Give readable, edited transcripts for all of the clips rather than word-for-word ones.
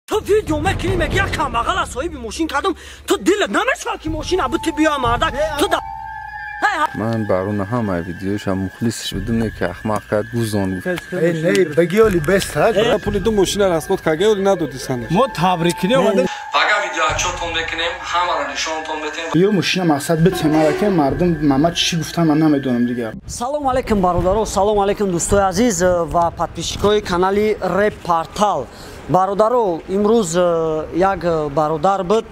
Ту видео мекунӣ, меги як камбағала соҳиби мошин кардам, ту дилат намешавад ки мошина бути биёя мардак ту да. Ман барона ҳамаи видеоша мухлисш будум, не ки ахмақ кард, гузон. Не, багиоли бест. Пули ду мошина расход кагеоли надоди санаш. Мо табрикинем омадем. Пага видеоотчётон мекунем, ҳамаро нишонтон метем. Ё мошина мақсад битемара ки мардум мама чӣ гуфтан ман намедонам дигар. Салом алейкум бародаро, салом алейкум дӯстои азиз ва подписчикои канали Реп Портал. Бародаро, имрӯз як бародар буд,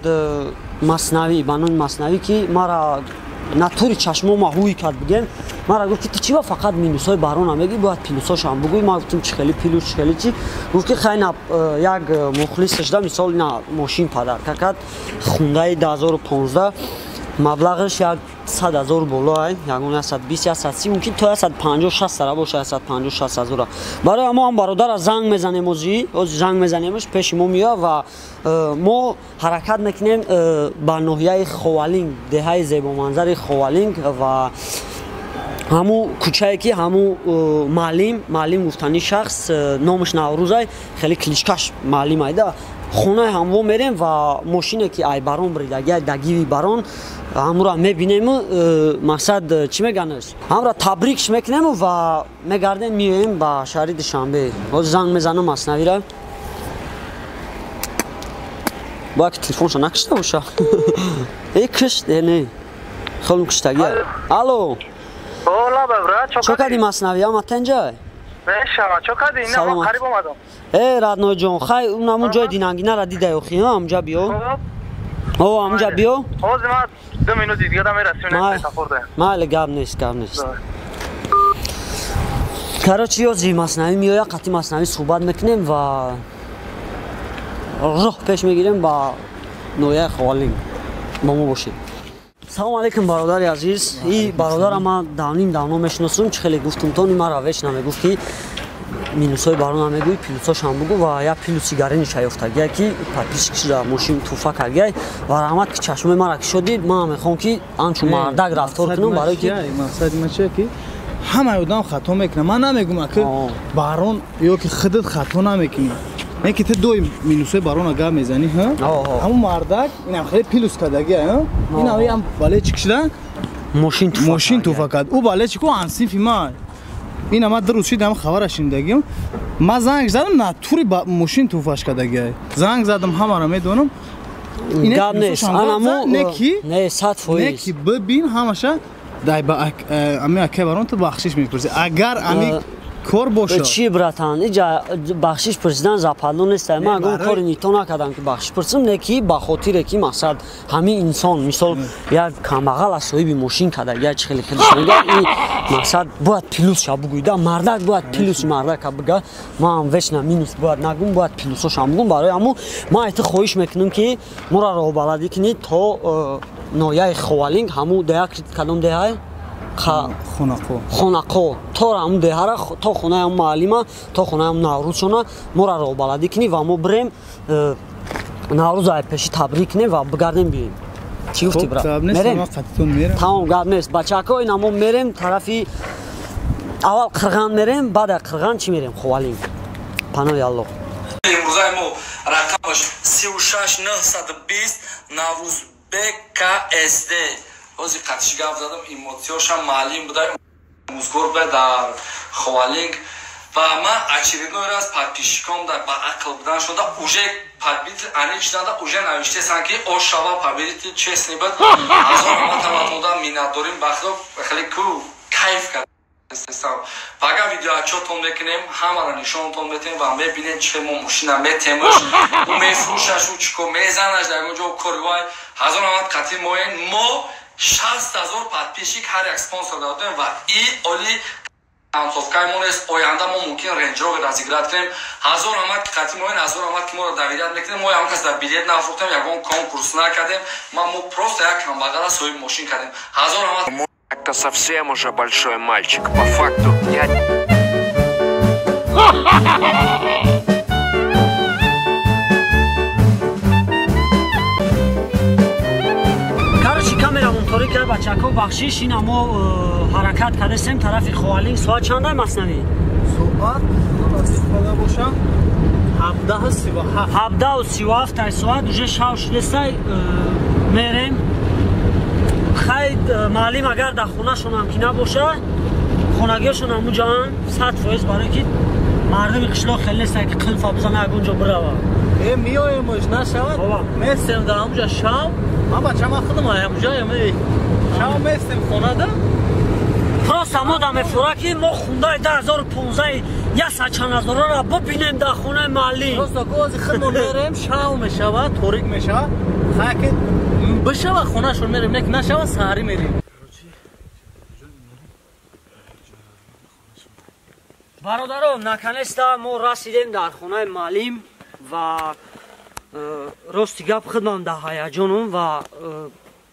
Маснавӣ, ба номи Маснавӣ, ки мара натури чашмома ҳуй кард бигем. Мара гуфт ки ту чӣ ба фақат минусҳои барона мегӯӣ, бояд плюсҳошам бугӯй. Ман гуфтам чӣ хели плюс, чӣ хели чӣ. Гуфт ки хай на як мухлис шуда, мисол на мошин падарка кард, хундаи 2015, маблағаш як 100 000 боло ай, ягон 120, 130, мумкин то 150, 60 сара боша, 150, 60 ҳазора. Барои мо ҳам бародара занг мезанем, озӣ ози занг мезанемш, пеши мо меояд ва мо ҳаракат мекунем ба ноҳияи Ховалинг, деҳаи зебоманзари Ховалинг ва ҳамун кӯчае ки ҳамун маълим, маълим гуфтани шахс, номаш Наврӯзай, хеле кличкаш маълим айда, хонаи ҳамво мерем ва мошине ки ай барон бридаги, дагиви барон, ҳамура мебинему, мақсад чӣ меганаш, ҳамра табрикш мекунему ва мегардем, меоем ба шаҳри Душанбе. Ҳозир занг мезанам Маснавира, бояд ки телефонша накушта боша. Э, кушт, не, хелм куштаги. Алло, чо кардӣ, Маснавӣ? Ама тенҷай? Э, родной ҷон, хай унамун ҷои динангинара дидай охи, ҳамҷа биё. О, ҳамҷа биё. Майли, гап нест, гап нест. Короче, ёзи Маснавӣ меоя, қатъи Маснавӣ суҳбат мекунем ва роҳ пеш мегирем ба ноҳияи Ховалинг. Бо мо бошед. Салом алейкум, бародари азиз. И бародара ман давним давно мешиносум. Чӣ хеле гуфтум, тони мара веч намегуфт ки минусҳои барона мегӯй, плюсҳошам бугӯ. Ва як плюси гариниша ёфтагия ки подписчикшда мошин туҳфа кардгиай. Ва раҳмат ки чашмои мара кишодӣ. Ман мехоҳам ки ҳамчун мардак рафтор кунам, барое ки мақсади ман чия ки ҳамаи одам хато мекунад. Ман намегӯм аки барон ё ки худат хато намекунӣ, не ки ту дои минусҳои барона гап мезанӣ. Ҳамун мардак инам хеле плюс кардагия, инам балечик шуда мошин туҳфа кард. Ӯ балечику ҳамсинфи ман, ина ман ду рӯз шид ҳам хабара шунидагим. Ман занг задам, натури мошин туҳфаш кардагия. Занг задам, ҳамаро медонам. Гап нест, анамо неки не, 100%. Неки бибин, ҳамаша дай ба ами акай барон ту бахшиш мепурсӣ, агар ами кор боша. Чӣ, братан, иҷа бахшиш пурсидан западло нест. Ман ягон кори нито накардам ки бахшиш пурсам. Не ки ба хотире ки мақсад ҳамин инсон, мисол, як камбағал аз соҳиби мошин карда, як чи хеле хеле мега, ин мақсад бояд плюсша бугӯйда. Мардак бояд плюси мардака бига. Ман вечно минус бояд нагум, бояд плюсошам бугум. Барои ҳамун ман айти хоҳиш мекунам ки моро роҳбаладӣ кунед то ноҳияи Ховалинг, ҳамун деҳа, кадом деҳае? Хонақо. То ҳамун деҳара, то хонаи ҳамун маълима, то хонаи ҳамун Наврӯзшона моро роҳбаладӣ кунӣ ва мо бирем, Наврӯз ай пеши табрик кунем ва бигардем, биёем. Чӣ гуфтӣ, брат? Мерем, тамом, гап нест. Бачако, ина мо мерем тарафи аввал Қирған мерем, баъд аз Қирған чӣ мерем? Ховалинг. Панои Аллоҳ. Имрӯзаи мо рақамаш 36920, Наврӯзбек КСД. Ҳозир қатиш гап задам, эмоцияшам, маълим буда, омӯзгор буда дар Ховалинг. Ва ман очередной раз подписчиком да ба ақл будан шуда, уже победитель аник шуданда, уже навиштесан ки ошава победитель честный буд. Азон ҳама таватонда миннатдорим ба худо, хеле ку кайф кард. Пага видеоотчётон мекунем, ҳамаро нишонтон метем ва мебинем чӣ мо мошина метемш, ӯ мефурӯшаш, ӯ чӣ кор мезанаш дар ягон ҷо кори вай. Ҳазор ҳамат қатъи моен. Мо 60 000 подписчик ҳар як спонсор додем ва и оли концовкаи мо нест. Оянда мо мумкин Рейндж Ровер разыграть кунем. Ҳазор ҳамат ки қатъи моен, ҳазор ҳамат ки моро доверять мекунем. Мо ягон кас дар билет нафурӯхтем, ягон конкурс накардем. Мо просто як камбағала соҳиби мошин кардем. Ҳазор ҳамат. Так-то совсем уже большой мальчик. По факту я. Короче, камерамон торик кард, бачако, бахшиш. Ина мо ҳаракат кардастем тарафи Ховалинг. Соат чандай, Маснавӣ? Соат боша. 17:37 соат уже шав шудестай мерем. Хай маълим агар дар хонашонам ки набоша, хонагиашон ҳамуҷаанд 100%, барое ки мардуми қишлоқ хеле нестанд ки қилфа бизана ягон ҷо бирава. Миёемш нашавад, местем дар ҳамуҷа шав. Ман бача ман худам ҳамуҷаем. Шав местем хонада. Просто мо да мефура ки мо хундаи 2015 яса чанд ҳазорро бибинем дар хонаи маълим. Просто гози худмон мерем, шав мешавад, торик мешавад. Хай ки бишава хонашон мерем, не ки нашава саҳарӣ мерем. Бародаро, наконец-то мо расидем дар хонаи маълим ва рости гап худмам дар ҳаяҷонум ва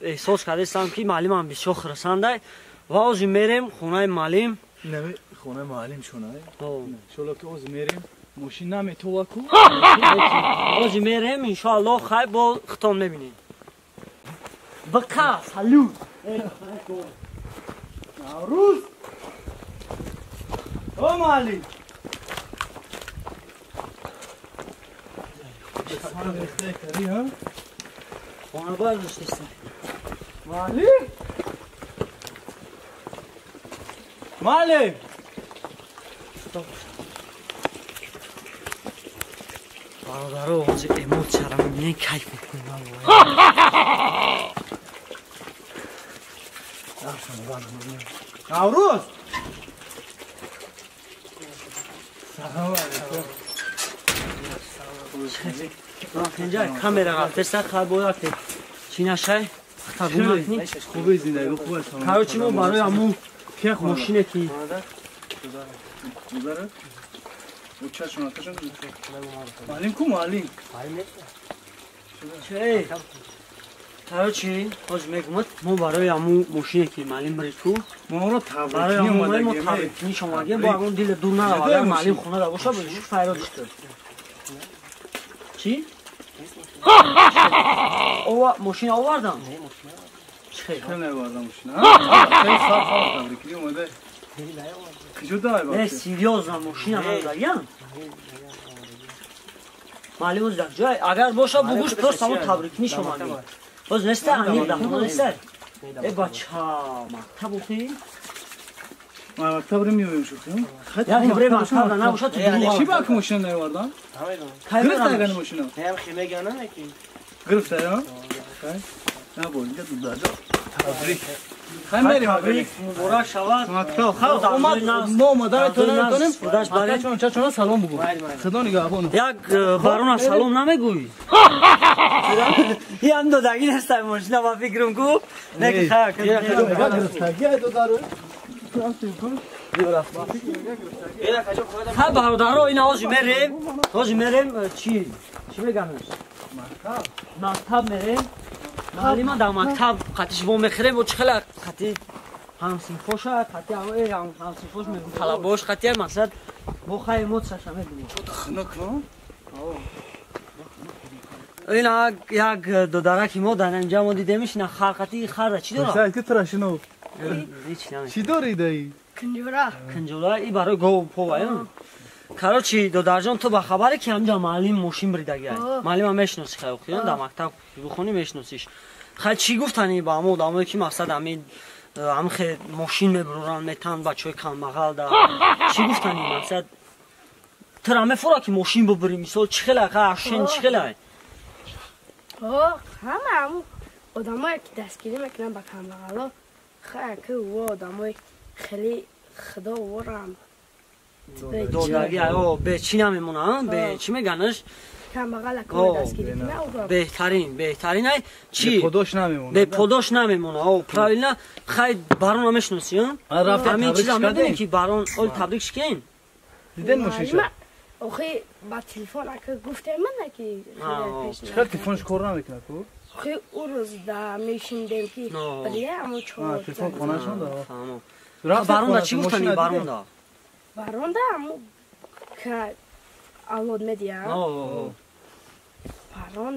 эҳсос кардастам ки маълимам бисёр хурсандай. Ва ҳозир мерем хонаи маълим. Нами хонаи маълим шунай. Иншоалло ки ҳозир мерем. Мошин наметова ку. Ҳозир мерем иншоалло, хай бо хитон мебинем. Бақа, салют. Наврӯз. О маълим. Хона бардоштеста. Маълим. Маълим. Бародаро, ҳозир эмоцияро мебинем, кайф мекунем. Наврӯз. Салом алейкум. Инҷа камера рафтеста, хай бояд ки чӣ нашай, хатагум накунӣ. Хуби зиндагӣ хуб аст. Короче, мо барои ҳамун мошине ки маълим ку маълим? Короче, ҳозир мегӯмад, мо барои ҳамун мошине ки маълим бирид ку, мо барои табрикуниш омадем, бо ягон дила дур нарав, агар маълим хонада боша, бо файродиш кун. Чӣ? Ова мошина овардам? Чӣ наовардам мошина? Табрикунӣ омада. Куҷо дай бача? Не, серьёзно, мошина надодагиам? Маълим ҳозир дар ҷой, агар боша бугӯш, просто ҳамон табрикуниш омадем. Ҳозир неста, амир дар хона неста? Э бача, мактаб охӣ? Мактаб ро меоем шухӣ. Яъне бре мактаб набошад, ту дурӯғ. Чӣ ба ки мошина наовардам? Гирифта ягани мошина? Не, хе мегана ки. Гирифта, я? Хай. На бо, инҷа дудаҷо. Табрик. Хай мерем, табрик муборак шавад. Мактаб, хай омад, мо омада метонем. Чачон, чачона салом бугу. Худо нигаҳбон. Як барона салом намегӯӣ? Ям додагӣ нестай мошина ба фикрам ку. Не ки хай. Гирифтагӣ додаро. Хай бародаро, ина ҳозир мерем. Ҳозир мерем чӣ? Чӣ меганаш? Мактаб мерем. Маълима дар мактаб қатиш во мехӯрем, бо чӣ хела қати ҳамсинфоша, қати ҳамсинфош мегӯм, талабош қати мақсад бо хай эмоцияша мебинем. Хунук, ин як додараки мо дар инҷа мо дидемиш, ина хар қати харда чӣ дорад? Ки трашино. Чӣ дорӣ даи? Кунҷура. Кунҷура и барои гов пова. Короче, додарҷон, ту ба хабаре ки ҳамҷа маълим мошин биридагиай. Маълима мешиносӣ хай охиён, дар мактаб бихонӣ мешиносиш. Хай чӣ гуфтани ба ҳамо одамое ки мақсад ҳамин ҳамхе мошин мебуранд, метан бачаҳои камбағал да. Чӣ гуфтани мақсад? Тура мефура ки мошин бубурӣ, мисол чӣ хела хай ашен чӣ хела? Ҳама ҳамун одамое ки дастгирӣ мекунанд ба камбағало, хай ки ӯ одамои хеле худо ӯрам додаги о бе чӣ намемонанд, бе чӣ меганаш? Беҳтарин, беҳтарин ай чӣ? Беподош намемонад. Беподош намемонад. О, правильно. Хай барона мешиносӣ, ҳамин чиза медонӣ ки барон ол табрик шикен? Диден мошинша? Охи ба телефон ака гуфтем мана ки чӣ телефонш кор намекунад ку? Охи ӯ рӯз да мешинидем ки бия амо чор телефон хонашон да. Баронда чӣ гуфтани баронда? Баронда амо ка авлод медиа. Барон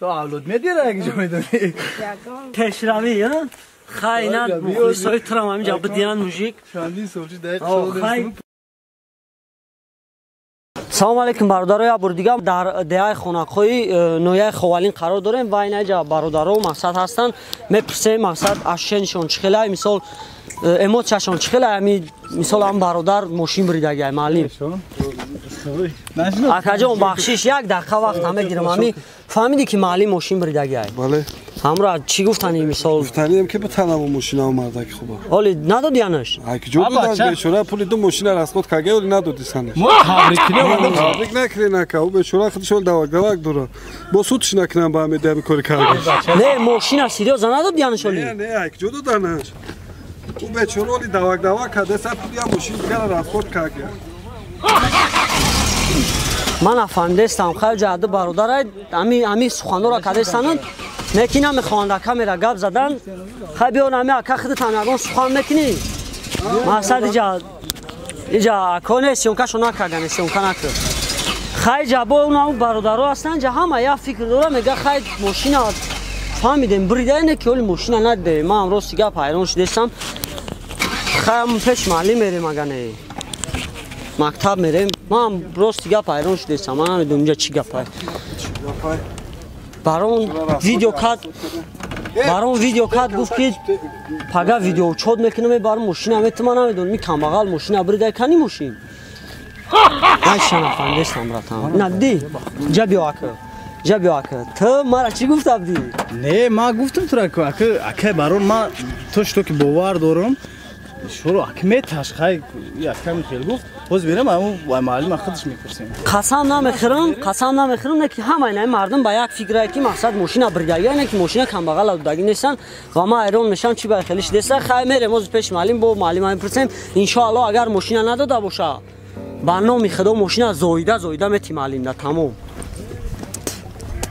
то авлод медиа як ҷо медонӣ. Пешравӣ, хай на мухлисои турам ҳаминҷа бидиҳанд мужик. Чандин сол чи дақиқ хай. Салом алейкум бародаро, як бор дигар дар деҳаи Хонақҳои ноҳияи Ховалин қарор дорем ва инаҷа бародаро мақсад ҳастанд. Мепурсем мақсад ощущениешон чӣ хелай, мисол эмоцияшон чӣ хелай, ами мисол ам бародар мошин буридагиай маълим. Акаҷон бахшиш, як дақиқа вақт мегирам. Ами фаҳмидӣ ки маълим мошин буридагиай? Бале. Ҳамра чӣ гуфтани мисол? Гуфтанием ки битанам мошина омадаки хуба. Ҳоли надоди янаш? Ай ки ҷо додаш бечора пули ду мошина расход карда, оли надоди санаш. Мо табрик кунем, табрик накунем ака, ӯ бечора худаш ол давак давак дора. Бо судш накунам ба ҳамин дами кори карда. Не, мошина серьёзно надоди янаш оли? Не, не, ай ки ҷо доданаш. Ӯ бечора оли давак давак карда, са пули я мошин дигара расход карда. Ман афандестам, хайр ҷаҳди бародарай, ами суханҳоро кардестананд. Неки намехоҳанд дар камера гап задан. Хай биён ами ака худатам ягон сухан мекунӣ. Мақсад иҷа ако не съёмкашо накардан, съёмка накард. Хай ҷа бо унам бародаро ҳастанд, ҷа ҳама як фикр дора, мега хай мошина фаҳмидем бурида, не ки оли мошина надидаем. Ман рости гап ҳайрон шудестам. Хай пеш маълим мерем, ага не мактаб мерем. Ман рости гап ҳайрон шудестам, ман намедонам инҷа чӣ гапай. Барон видео кард, барон видео кард, гуфт ки пага видео чод мекунам, барон мошина метима, намедонам ми камбағал мошина бурида, кани мошин. Айша нафаҳмидестам, братан. На ди, ҷа биё ака. Ҷа биё ака. Ту мара чӣ гуфта будӣ? Не, ман гуфтам тура ки ака, ака барон ман то что ки бовар дорам, шуро ака меташ хай якам хел гуфт. Боз берам аму вай маълима худаш мепурсем. Қасам намехӯрам, қасам намехӯрам, не ки ҳамаи наи мардум ба як фикрае ки мақсад мошина буридагӣ, не ки мошина камбағал додагӣ нестанд ва ман ҳайрон мешавам чӣ ба хеле шидеста. Хай мерем оз пеш маълим, бо маълима мепурсем. Иншоалло агар мошина надода боша, ба номи худо мошина зоида зоида мети маълимда тамом.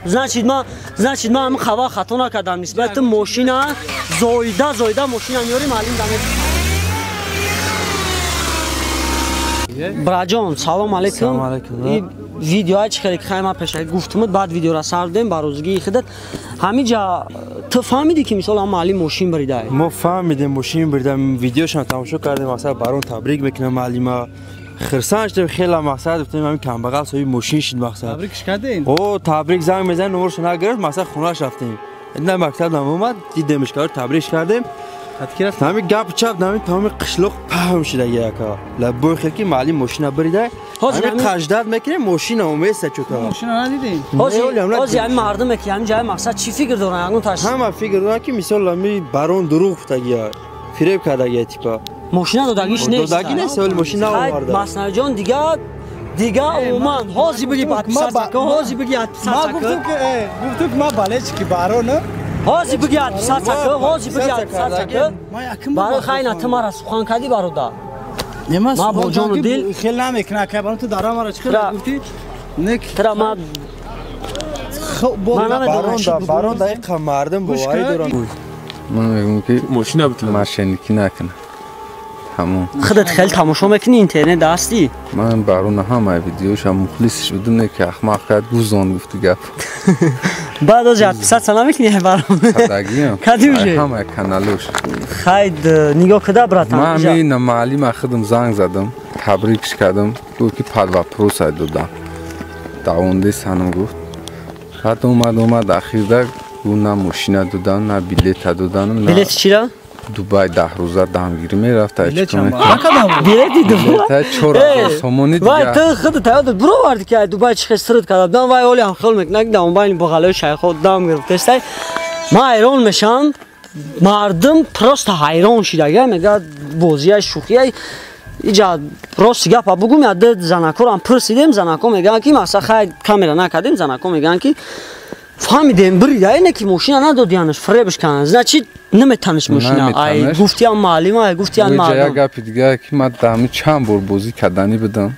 Значит ман ҳам хава хато накардам нисбати мошина зоида зоида мошина меёри маълимда мети. Браҷон, салом алейкум. Ин видеои чӣ хеле хай ман пеша гуфтумуд, баъд видеора сар додем ба розигии худат. Ҳамиҷа ту фаҳмидӣ ки мисол ҳам маълим мошин буридай? Мо фаҳмидем мошин бурида, видеошон тамошо кардем, мақсад барон табрик мекунам маълима. Хирсан шудем хеле, мақсад гуфтем ҳамин камбағал соҳиби мошин шуд мақсад. Табрикш кардем? О, табрик занг мезанем, номершо нагирифт, мақсад хонааш рафтем. На мактаб намомад, дидемш кар, табрикш кардем. Ҳамин гап чап, ҳамин тамоми қишлоқ паҳм шудаги ака. Лаббой хел ки маълим мошина бурида, ҳамин қаждат мекунем, мошина оместа чӯта. Мошина надидем? Ҳозир ҳамин мардуме ки ҳамин ҷои мақсад чӣ фикр доранд? Ягон таш ҳама фикр доранд ки мисол ҳамин барон дурӯғ гуфтагия, фиреб кардагия типа. Мошина додагиш нест. Додагӣ нест, вале мошина наоварда. Маснавиҷон дига умуман ҳозир биги подписаться кун, ҳозир биги подписаться кун. Ман гуфтум ки ман болельщики баронам. Ҳозир биги подписаться кун, ҳозир биги подписаться кун. Барои хайна ту мара сухан кардӣ бародар. Не, ман бо ҷону дил хел намекунам ака, барон ту дара мара чӣ хел гуфтӣ? Не, тра ман барон да иқа мардум боварӣ доранд. Ман мегӯям ки мошина битла мошенникӣ накунад. Тамом. Худат хеле тамошо мекунӣ интернет ҳастӣ? Ман барон ҳамаи видеоша мухлисш будам, не ки ахмақ кард, гузон гуфти гап. Баъд аз подписаться намекунӣ барон? Кадагиам. Кадӣ уже? Ҳамаи каналош. Хайд нигоҳ куда братан. Ман ҳамин маълима худам занг задам, табрикш кардам, гуфт ки под вопрос додам. Давондаи санам гуфт. Баъд омад ахирда гуфт на мошина додам, на билета додам, на билет чира? Дубай 10 рӯза дамгирӣ мерафт. Билети Дубай? 4000 сомонӣ дигар. Вай ту худат ёдат бировардӣ ки ай Дубай чӣ хел сирд карда будам, вай ҳолиам хел мекунад ки дар байни бағалои шайхо дам гирифтестай. Ман ҳайрон мешавам, мардум просто ҳайрон шидага, мегӯяд бозия шӯхия. Иҷа рости гапа бугум, я ду занакорам пурсидем, занако мегӯянд ки масалан хай камера накардем, занако мегӯянд ки фаҳмидем бурида, не ки мошина надодиянаш, фиребш карданд. Значит наметаниш мошина. Ай гуфтиам маълима, ай гуфтиам мардум. Як гапи дига ки ман дар чанд бор бозӣ карданӣ будам,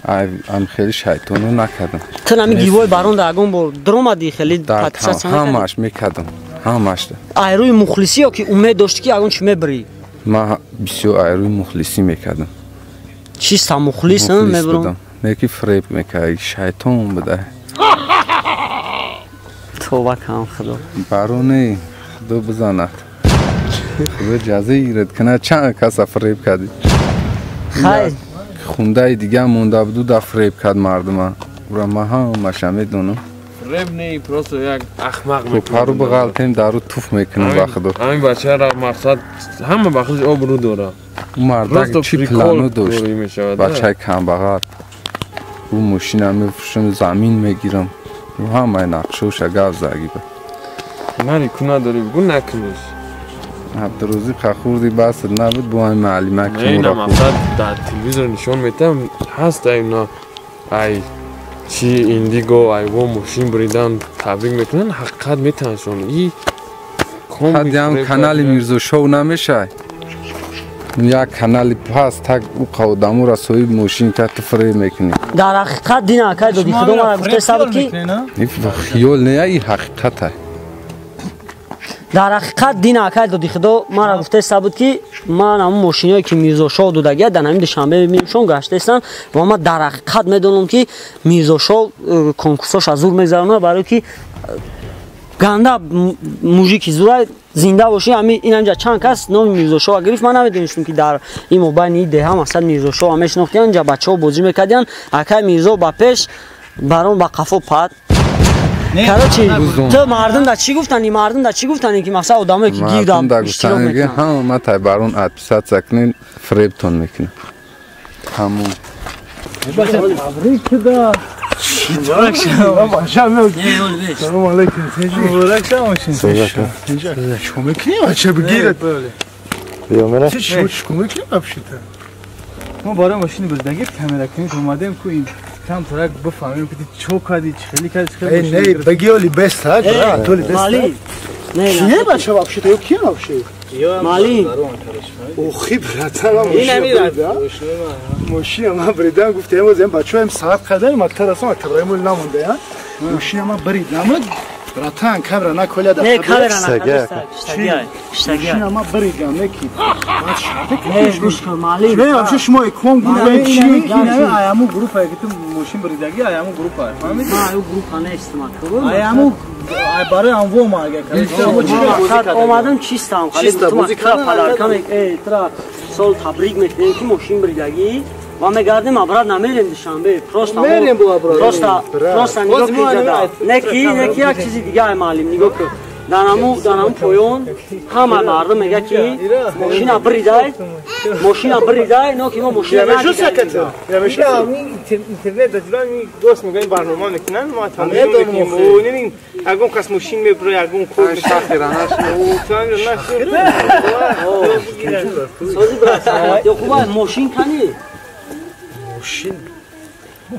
ай ам хеле шайтоно накардам. Ту нами гивой барон да ягон бор даромадӣ хеле подписаться накардӣ? Ҳамааш мекардам, ҳамааш. Ай рӯи мухлисӣ ё ки умед доштӣ ки ягон чӣ мебарӣ? Ман бисёр ай рӯи мухлисӣ мекардам. Чиста мухлис мебарам? Не ки фиреб мекард, шайтон буда. Тавба кам худо. Бароне худо бизанад. Худо ҷаза гирад кунад, чанд каса фиреб кардӣ. Хайр. хундаи дига монда буду да фреб кард мардума. Ура ман ҳамаша медонам. Фреб не, просто як ахмақ мекунад. Пару бағалтем дару туф мекунам ба худо. Ҳамин бачаро мақсад ҳама ба худаш обрӯ дорад. Ӯ мардак чӣ плану дошт? Бачаи камбағал. Ӯ мошина мефурӯшам, замин мегирам. Ӯ ҳамаи нақшоша гап загиба. Нари ку надорӣ, бигӯ накуниш. Абдурозиқ хурди баст набуд бо ҳамин маълима ки не, на мақсад дар телевизор нишон метам ҳаст ай на ай чи индиго ай во мошин бридан табрик мекунанд, ҳақиқат метаншон. И ҳадям канали Мирзошоу намешай. Як канали пас так ӯ қавдамура соҳиб мошин ка ту фреб мекунӣ. Дар ҳақиқат дина акай доди худо мара гуфта сабаб ки хиёл не, и ҳақиқат. Дар ҳақиқат дина акай доди худо мара гуфтаиста буд ки ман ҳамун мошиное ки Мирзошоҳ додагия дар ҳамин Душанбе мешон гаштаистам ва ман дар ҳақиқат медонам ки Мирзошоҳ конкурсош аз зур мегзаронад, барое ки ганда мужики зурай зинда бошӣ. Ҳамин инамҷа чанд кас номи Мирзошоҳ гирифт, ман намедонистам ки дар ин мобайни деҳа масалан Мирзошоҳ мешинохтиян, инҷа бачаҳо бозӣ мекардиян. Акай Мирзо ба пеш, барон ба қафо пад. Короче, ту мардум да чӣ гуфтани? Мардум да чӣ гуфтани ки масалан одамое ки гирда иштирок мекунанд? Ҳама ма тай барон отписаться кунед, фребтон мекунад. Ҳамон. Табрик куда. Салом алейкум. Муборак шава мошин. Чӣ мекунӣ бача бигирад? Чӣ мекунӣ вообще-то? Мо барои мошини бурдагӣ камера кунем омадем ку ин кам тарак бифаҳмем ки чо кардӣ, чӣ хеле кардӣ, чӣ хеле. Не, баги оли бест, ҳа, брат, оли бест. Не, бача вообще-то, ё кием вообще? Мали. Охи, братан, мошина ман бридам, гуфтем, озем бачаҳоем саат қадар мактаб расам, мактаб мол намонда, мошина ман брид намуд. Братан, камера наколя да. Не, камера наколя. Мошина ман бридам, неки. Не, гӯш кун, Мали. Не, вообще шумо икон гурӯҳ чи? Аяму гурӯҳ ки ту мошин бридаги, аяму гурӯҳ. Фаҳмидӣ? Ма аю гурӯҳ нест, ма. Аяму барои анво ма агар. Омадам чистам, чиста бозӣ кардам, подарка мек, тра сол табрик мекунем ки мошин бридаги. Ва мегардем обрат намерем Душанбе, просто мерем бо обрат. Просто нигоҳ кун, неки як чизи дига маълим нигоҳ кун. Данаму поён ҳама мардум мега ки мошина бридай, но ки мо мошина надидем. Интернет дадилан дост мегӯянд барнома мекунанд, мо тамошо мекунем. Ягон кас мошин мебура, ягон кор сози брат, ё хуба мошин кани? Мошин.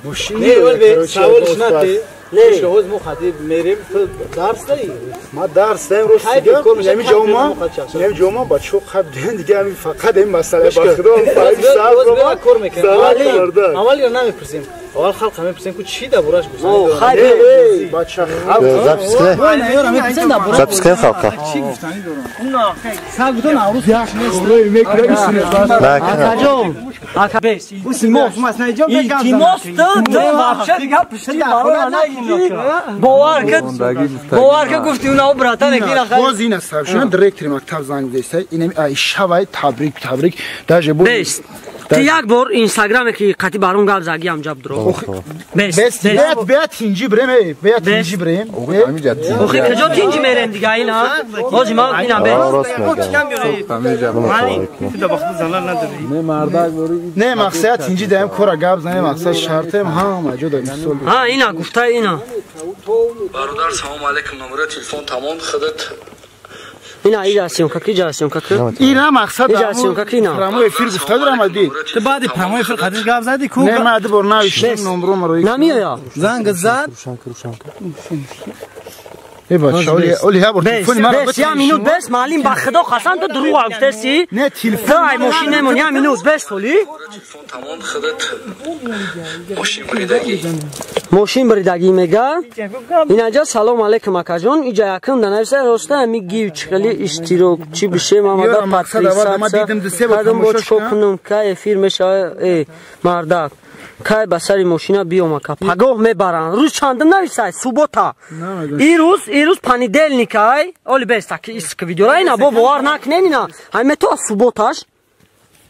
Мошин. Не, саволш нате. Не, шоҳоз мо хати мерем, ту дарс даи? Ма дарс даем, рост дига. Нами ҷома бачаҳо қаб диҳанд, дига ҳамин фақат ин масъала ба худо фаҳми сар ро кор мекунем. Аввал ё намепурсем. Аввал халқ мепурсем ку чӣ дар бораш гуфтан. Эй, бача халқ. Запись кунед халқа. Чӣ гуфтанӣ дорам? Саг гуфтан Наврӯз Акаҷон, ака бес, илтимос. Илтимос, ту вообще дига пушти барои нагирӣ. Бовар кун, бовар кун гуфти уна братан ки на боз ин аст, шуна директори мактаб занг задааст. Ин ай шавай табрик, табрик. Даже бо Ту як бор инстаграме ки қати барон гап заги ҳам ҷаб дуро. Бес, беят тинҷи брем, эй, беят тинҷи брем. Охи куҷо тинҷи мерем дига ина? Бози ма ина бес. Не, мақсад тинҷи даем кора гап занем, мақсад шартем ҳама ҷо дар мисол. Ҳа, ина гуфта ина. Бародар, салом алейкум, номери телефон тамом худат. Ина иҷа съёмка ки, иҷа съёмка ки. Ина мақсад иҷа съёмка ки ина. Прямой эфир гуфта дорам ади. Ту баъди прямой эфир қадиш гап зади ку? Не, ман ду бор навиштам номро маро. Намеоя. Занг зад. Э бача, оли ҳа бор телефони маро. Бес, я минут бес, маълим ба худо қасам ту дурӯғ гуфтаси. Не, телефон. Ту ай мошин немон, я минут бес толи. Телефон тамом худат мошин бридаги. Мошин бридаги мега. Инаҷа салом алейкум акаҷон, иҷа якум данависа роста ами гив чихели иштирок чи бише мамада подписаться. Кадом бо чико кунам, кай эфир мешава, э мардак. Кай ба сари мошина биём ака. Пагоҳ мебаранд. Рӯз чандум нависай? Суббота. Ирӯз понедельник ай. Оли беста ки иск видеора ина бо бовар накунен ина. Ҳай мето субботаш.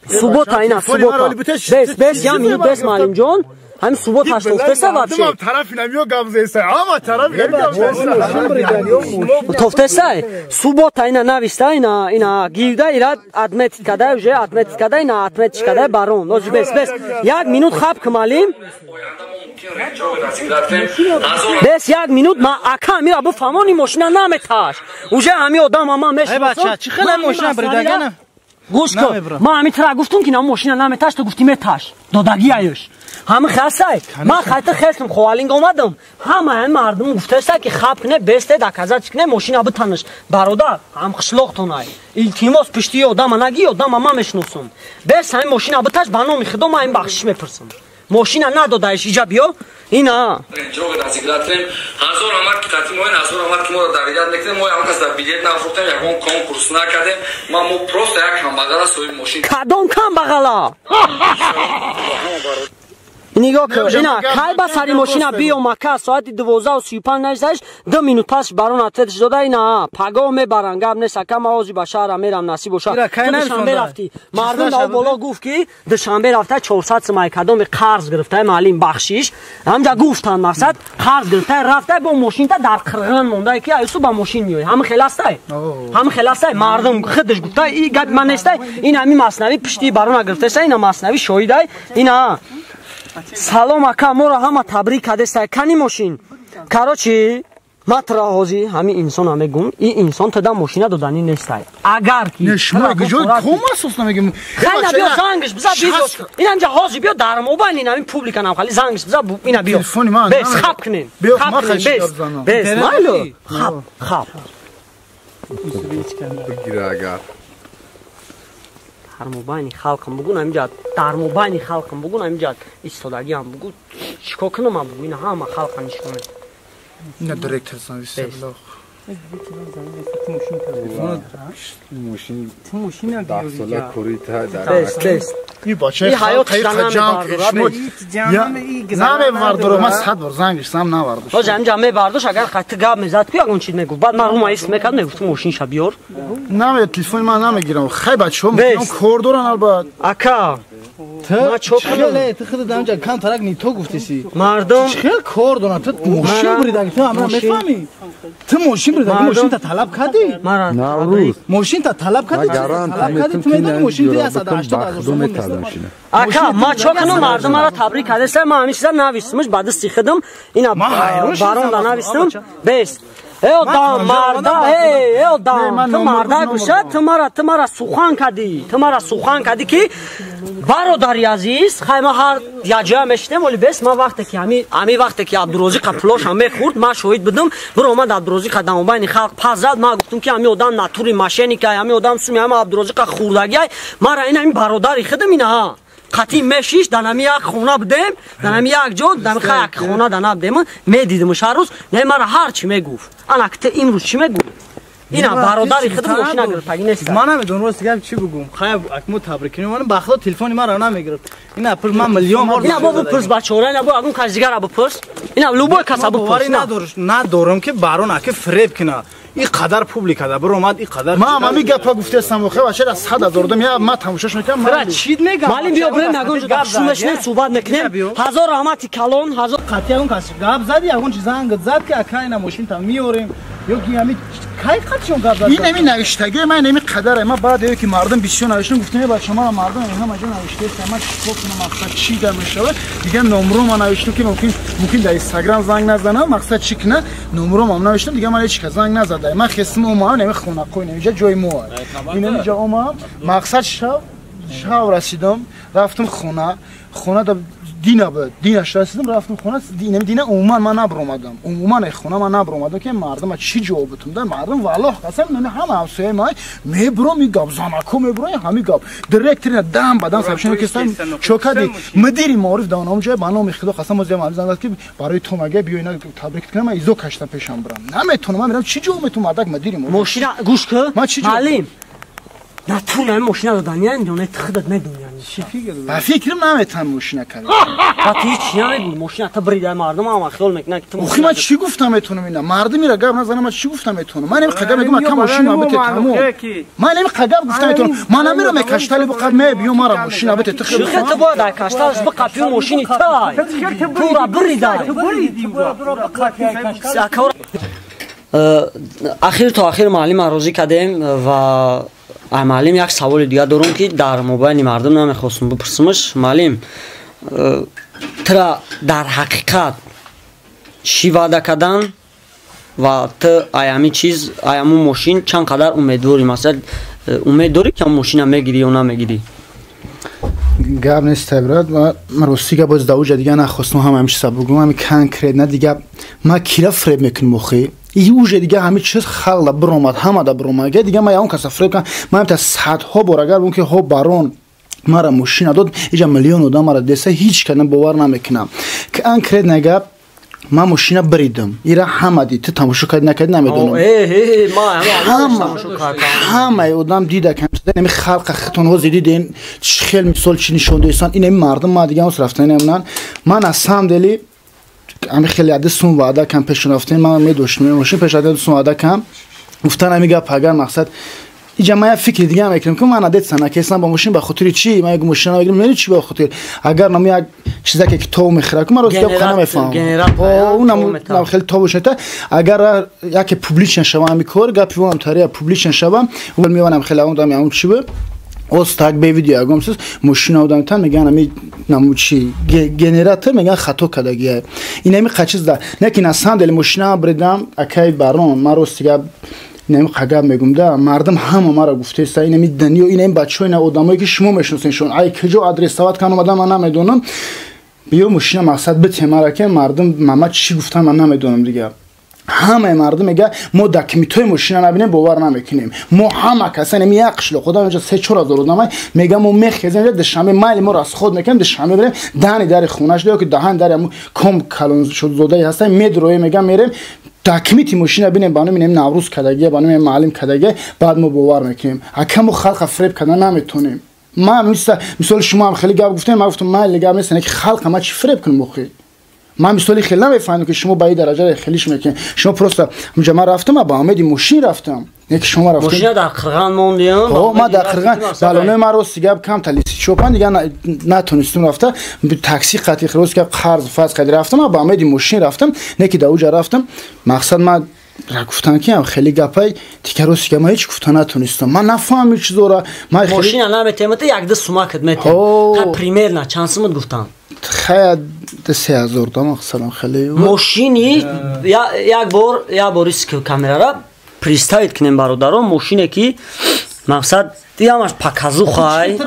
Суббота ина суббота. Бес бес я минут бес маалимҷон. Ҳамин суббота тофтеса вообще. Тараф инам гап зеса. Ама тараф инам гап зеса. Тофтеса. Суббота ина нависта ина ина гирда ира отметить када уже отметить када ина отметить када барон. Ози бес бес. Як минут хаб кмалим. Бес як минут ма ака мира бифаҳмони мошина наметаш. Уже ҳами одам ама мешиносам. Эй бача, чӣ хела мошина бридагана? Гӯш кун. Ма ҳами тира гуфтум ки на мошина наметаш, ту гуфтӣ меташ. Додагияш. Ҳами хасай. Ма хайта хестм ховалинг омадам. Ҳама ҳами мардум гуфтаста ки хаб кне, бесте доказать кне, мошина битанаш. Бародар, ҳам қишлоқтонай. Илтимос пишти одама наги, одама ма мешиносам. Бес ҳами мошина биташ, ба номи худо ма ин бахшиш мепурсам. Мошина надодаеш иҷа биё. Ина. Ҷога разиграт кунем. Ҳазор омад ки қатъи мо, ҳазор омад ки моро давидат мекунем. Мо ягон кас дар билет нафурӯхтем, ягон конкурс накардем. Ма мо просто як камбағала соҳиби мошин. Кадом камбағала? Нигоҳ кун, ина кай ба сари мошина биё мака соати 12:35 наисташ, 2 минут пас барон ответш дода ина пагоҳ мебаран гап нест ака ма ҳозир ба шаҳра мерам насиб боша. Душанбе рафтӣ. Мардум дар боло гуфт ки душанбе рафта 400 сомай кадоми қарз гирифта маълим бахшиш. Ҳамҷа гуфтанд мақсад қарз гирифта рафта бо мошинта дар қирғин монда ки айсу ба мошин меояд. Ҳама хел астай. Ҳама хел астай мардум худаш гуфта и гап ман нестай. Ин ҳами маснави пишти барона гирифтаста ина маснави шоҳидай. Ина салом ака моро ҳама табрик кардеста кани мошин. Короче, ма тра ҳози ҳами инсона мегум, ин инсон тада мошина доданӣ нестай. Агар ки не шумо гиҷои ком асос намегим. Хайна биё зангш биза биё. Ин ҳамҷа ҳози биё дар мобайл ин ҳамин публика нам хали зангш биза ина биё. Бес хаб кунем. Хаб кунем бес. Бес майло. Хаб хаб. Бигира агар. Дар мобайни халқам бугун ҳаминҷа дар мобайни халқам бугун ҳаминҷа истодагиам бугу чикор кунам ман бугу ина ҳама халқа нишон медиҳам. Ина директор санвисаллоҳ. Мошин мошина даҳсола кори та дар бес бес. Ин бачаи халқи ҷамъ шумо намебардорам ман 100 бор занг гирифтам навардошт. Ҳоҷа ҳаминҷа мебардошт агар хати гап мезад ку ягон чиз мегуфт. Баъд ман рума ис мекард мегуфт мошинша биёр. Наме телефони ман намегирам. Хай бачаҳо мекунам кор доран албат. Ака ма чо кунам? Ту худат ҳаминҷа камтарак не то гуфтеси. Мардум чӣ хел кор доран? Ту мошин буридаги ту ҳамра мефаҳмӣ? Ту мошин буридаги мошинта талаб кардӣ? Наврӯз. Мошинта талаб кардӣ? Талаб кардӣ ту медонӣ мошин 180 ҳазор сомон нест. Ака ма чо кунам? Мардум маро табрик кардеста ман ҳамин чиза навистимш ба дасти худам ина баронда навистим. Бес. Эй одам марда, эй одам, ту марда гӯша, ту мара сухан кардӣ, ту мара сухан кардӣ ки бародари азиз, хай ма ҳар яҷоя мешинем, вале бес ман вақте ки ҳами вақте ки Абдурозиқа пулошам мехӯрд, ман шоҳид будам, биромад Абдурозиқа дар мобайни халқ пас зад, ман гуфтум ки ҳами одам натури мошенникай, ҳами одам суми ҳама Абдурозиқа хӯрдагиай, мара ин ҳами бародари худам ина қатъи мешиш дар ҳами як хона будем, дар ҳами як ҷо, дар як хона да набудем, медидимш ҳар рӯз, не мара ҳар чӣ мегуфт. Ана ки ту имрӯз чӣ мегӯӣ? Ина бародари худам мошина гирифтагӣ нест. Ман намедонам рост гап чӣ бугум. Хай акмо табрик кунем, ман ба худо телефони маро намегирифт. Ина пур ман миллион бор. Ина бо бипурс бачаҳо, ина бо ягон кас дигара бипурс. Ина любой каса бипурс. Надорам ки барон аки фиреб кунад. Ин қадар публика да биромад, ин қадар. Ман ҳами гапа гуфтаастам, охе бача 100 ҳазор додам, я ман тамошош мекунам. Фира чид мегам? Маълим биё бирем ягон ҷо гап мешинем, суҳбат мекунем. Ҳазор раҳмати калон, ҳазор қатъи ягон кас гап зад, ягон чиз занг зад ки ака ина мошинта меорем ё ки ҳами кай қатъион гап зад. Ин ҳами навиштагиҳои ман ҳами қадаре. Ман баъд ё ки мардум бисёр навиштам, гуфтам бача ман мардум ҳама ҷо навиштааст, ман чикор кунам, мақсад чӣ гап мешавад? Дигар номро ман навиштам ки мумкин дар Инстаграм занг назанам, мақсад чӣ кунам? Номро ман навиштам, дигар ман ҳеч кас занг назад. Ман хестим омадам, ин хонақо, ин инҷа ҷои мо аст. Ин инҷа омадам, мақсад шав расидам, рафтам хона, хона да дина буд, динаш расидам, рафтам хона, дина умуман ман набаромадам. Умуман ай хона ман набаромадам ки мардум чӣ ҷавоб бутум. Да мардум валлоҳ қасам, ҳама ҳамсояи ман мебурам, ин гап занако мебурам, ҳами гап. Директор дам ба дам сабшин кистам, чо кади мудири маориф дар он ҷой ба номи Худо қасам боз ям зан ки барои ту мага биё ина табрик кунам, ман изо каштам пешам бурам. Наметонам, ман мерам чӣ ҷавоб метум мардак мудири маориф. Мошина гӯш кун, маълим. Натури ҳамин мошина доданиян, ё не ту худат медонӣ. Ба фикрам наметан мошина кард. Та ти чӣ намегӯй? Мошина та бридай мардум ҳама хиёл мекунанд ки ту Охи ман чӣ гуфтам метонам ина? Мардум ира гап назанам, ман чӣ гуфтам метонам? Ман ин қадам мегӯм ака мошина бите тамом. Ман ин қадам гуфтам метонам. Ман амира мекаштали бқаб ме биё мара мошина бите ту хеле. Ту бояд ай кашталш бқапи мошини тай. Тура бридай. Ахир то ахир муаллима розӣ кардем ва муаллим як саволи дигар дорум ки дар мобайни мардум намехостум бипурсимаш. Муаллим, тура дар ҳақиқат чӣ ваъда кардан ва ту ай ҳами чиз, ай ҳамун мошин чанд қадар умедворӣ? Масалан, умед дорӣ ки ҳамун мошина мегирӣ ё намегирӣ? Гап нест, брат. Ман рости гап боз давуҷа дига нахостум ҳама ҳамин чиза бугум, ҳами конкретно дига ман кира фреб мекунем охи? И уже дига ҳами чиз халда биромад, ҳамада биромад. Дига ман ягон каса фреб кунам, ман та садҳо бор агар бигум ки ҳо барон мара мошина дод, иҷа миллион одам мара деса, ҳеҷ кадам бовар намекунам. Конкретно гап, ман мошина бридам, ира ҳама дид, ту тамошо кардӣ накардӣ намедонам. Ҳамаи одам дида, ами халқа хитонҳо зидиден хел мисол чи нишон доисан ин ами мардум ма дига рафтанемнан. Ман аз самом деле ами хеле ади сум ваъда кам пешон рафтем, ман медоштам мошин пеш ади сум ваъда кам гуфтан ами гап агар мақсад иҷа ман як фикри дига мекунам ки ман адет санакесам ба мошин ба хотири чӣ ман як мошина мегирам, мени чӣ ба хотир агар нам як чизаке ки тов мехӯрад ку ман рост гап намефаҳмам, унам хеле тов шата агар яке публично шава ами кор гапи вонам тария публично шава меванам хеле он дам ям чӣ бу остак бе видео ягом чиз мошина одам тан меган ами наму чи генератор меган хато кардагия ин ами қачиз да не ки на самом деле мошина бредам акай барон ман рост гап инами қагаб мегум да мардум ҳама мара гуфтеста инами даниё инами бачаҳо ина одамое ки шумо мешиносеншон ай куҷо адресават кан омадан ман намедонам биё мошина мақсад бите мара ки мардум мама чӣ гуфтан ман намедонам дига ҳамаи мардум мега мо документҳои мошина набинем бовар намекунем мо ҳама касан ами як қишлоқ одам инҷа 3-4 ҳазор одамай мега мо мехезем инҷа душанбе майли мо расход мекунем душанбе берем даҳани дари хонаш ё ки даҳани дари ҳамун ком калоншудзодае ҳастам медроем мега мерем документи мошина бинем ба номи нем Наврӯз кардагия ба номи маълим кардагия баъд мо бовар мекунем ака мо халқа фреб кардан наметонем ман мисоли шумо ҳам хеле гап гуфтем ман гуфтам майли гап нест ки халқа ман чӣ фреб кунам охи ман мисоли хеле намефаҳмам ки шумо ба ин дараҷа хелиш мекунед шумо просто ҳамҷа ман рафтам ба умеди мошин рафтам не ки шумо рафтем мошина дар Қирған мондиям ҳо ман дар Қирған балонои ман рости гап кам талиси чопан дига натонистум рафта такси қатӣ рост гап қарз фаз қади рафтам ба умеди мошин рафтам не ки дар уҷа рафтам мақсад ман гуфтам ки хеле гапай дигар рости гап ман ҳеҷ гуфта натонистам ман нафаҳмам чизора ман мошина наметемата якда сумакат метем ха примерно чанд сумат гуфтам хая 3 ҳазор да мақсадам хеле мошини як бор як бор камерара представить кунем бародаро мошине ки мақсад ямаш показухай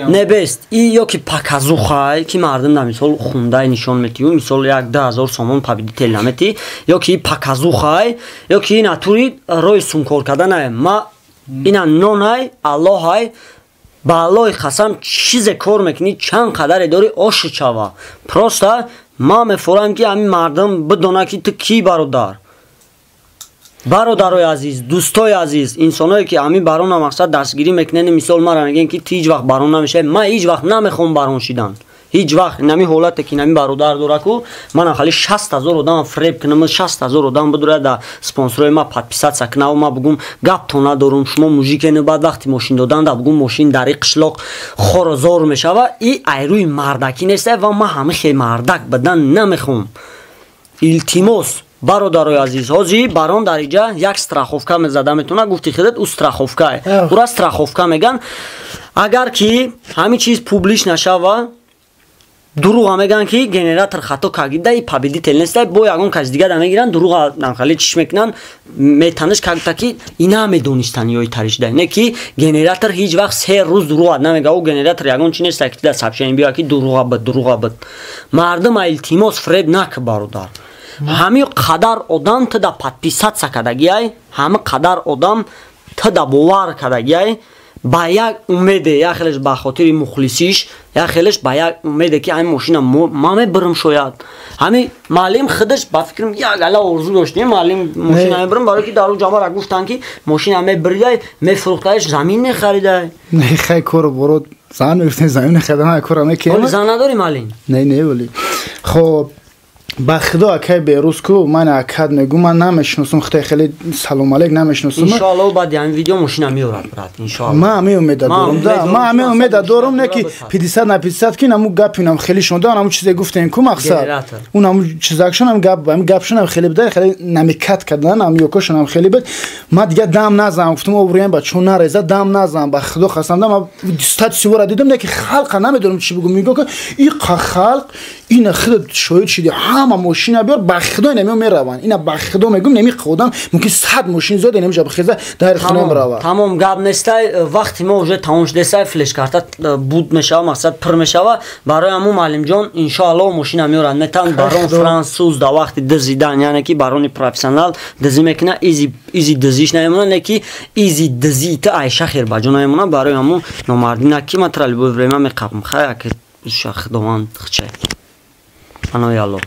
не бест и ё ки показухай ки мардум да мисол хундай нишон метию мисол як 10 000 сомон победитель наметӣ ё ки показухай ё ки натури роҳи сумкор карданай ма ина нонай аллоҳай ба аллоҳи қасам чизе кор мекунӣ чанд қадаре дори оши чава просто ман мефорам ки ҳамин мардум бидона ки ту кӣ бародар бародарои азиз дӯстои азиз инсоное ки ҳамин барона мақсад дастгирӣ мекунен мисол мара мегӯен ки ту ҳеҷ вақт барон намешавӣ ман ҳеҷ вақт намехоҳам барон шидан ҳеҷ вақт инами ҳолате ки инами бародар дора ку манам хали 60 000 одам фреб кунам 60 000 одам бидуря да спонсорои ма подписаться кунаву ма бугум гаптон надорум шумо мужикену баъд вақти мошин додан да бугум мошин дар и қишлоқ хору зор мешава и айрӯи мардакӣ неста ва ман ҳами хел мардак бидан намехоҳам илтимос бародарои азиз ҳозир барон дар иҷа як страховка мезада метавона гуфти худат ӯ страховкае ура страховка меган агар ки ҳамин чиз публиш нашава дурӯға мегӯянд ки генератор хато кагида и победитель неста бо ягон кас дига да мегиранд дурӯға намхали чиш мекунанд метаниш кагта ки ина медонистан ёи таришда не ки генератор ҳеҷ вақт 3 рӯз дурӯға намега ӯ генератор ягон чи неста ки да сообщение биёяд ки дурӯға буд дурӯға буд мардума илтимос фреб нак бародар ҳамин қадар одам туда подписаться кардагиай ҳамин қадар одам туда бовар кардагиай ба як умеде як хелеш ба хотири мухлисиш як хелеш ба як умеде ки ҳамин мошина ма мебирам шояд ҳамин маълим худаш ба фикрам як ала орзу дошт не маълим мошина мебирам барое ки дар ӯ ҷамара гуфтанд ки мошина мебиридай мефурӯхтаиш замин мехаридай не хай кору бород. Зан мегуфтем, замин хадам кора мекунем. Зан надорӣ, маълим? Не, не, вали хоб, ба худо, акай Берӯз ку, ман акад мегӯ, ман намешиносам, худои, хеле салом алейк, намешиносам. Иншоалло, баъди ҳамин видео мошина меорад, брат, иншоалло. Ман ҳамин умеда дорам, да, ман ҳамин умеда дорам, не ки 50 на 50, ки наму гапинам хеле шонда, наму чизе гуфтем ку, мақсад он наму чизакшонам, гап, ҳамин гапшонам хеле буда, хеле намекат кардан, ҳам ёкошонам хеле буд. Ман дига дам назанам, гуфтам, обрӯям бачо нареза, дам назанам. Ба худо қасам, ман статуси вора дидам, не ки халқа намедонам чӣ бигӯм, мегӯ ки иқа халқ ина худ шоҳид шиди, ҳама мошина биёр, ба худо инамиё мераванд. Ина ба худо мегӯм, неми одам мумкин 100 мошин зиёд инамиҷа бихеза, дар хона мерава. Тамом, гап нестай, вақти мо уже тамом шудестай, флешкарта буд мешава, мақсад пур мешава. Барои ҳамун, маълимҷон, иншоалло, мошина меорад, метан барон франсуз да вақти дизидан, яъне ки барони профессионал дизӣ мекуна, изи изи дизиш намемона, не ки изи дизита айша хер ба ҷо намемона. Барои ҳамун номардӣ наки, ман тра любое время меқапам. Хай, аки худованд хчай, панои Алло.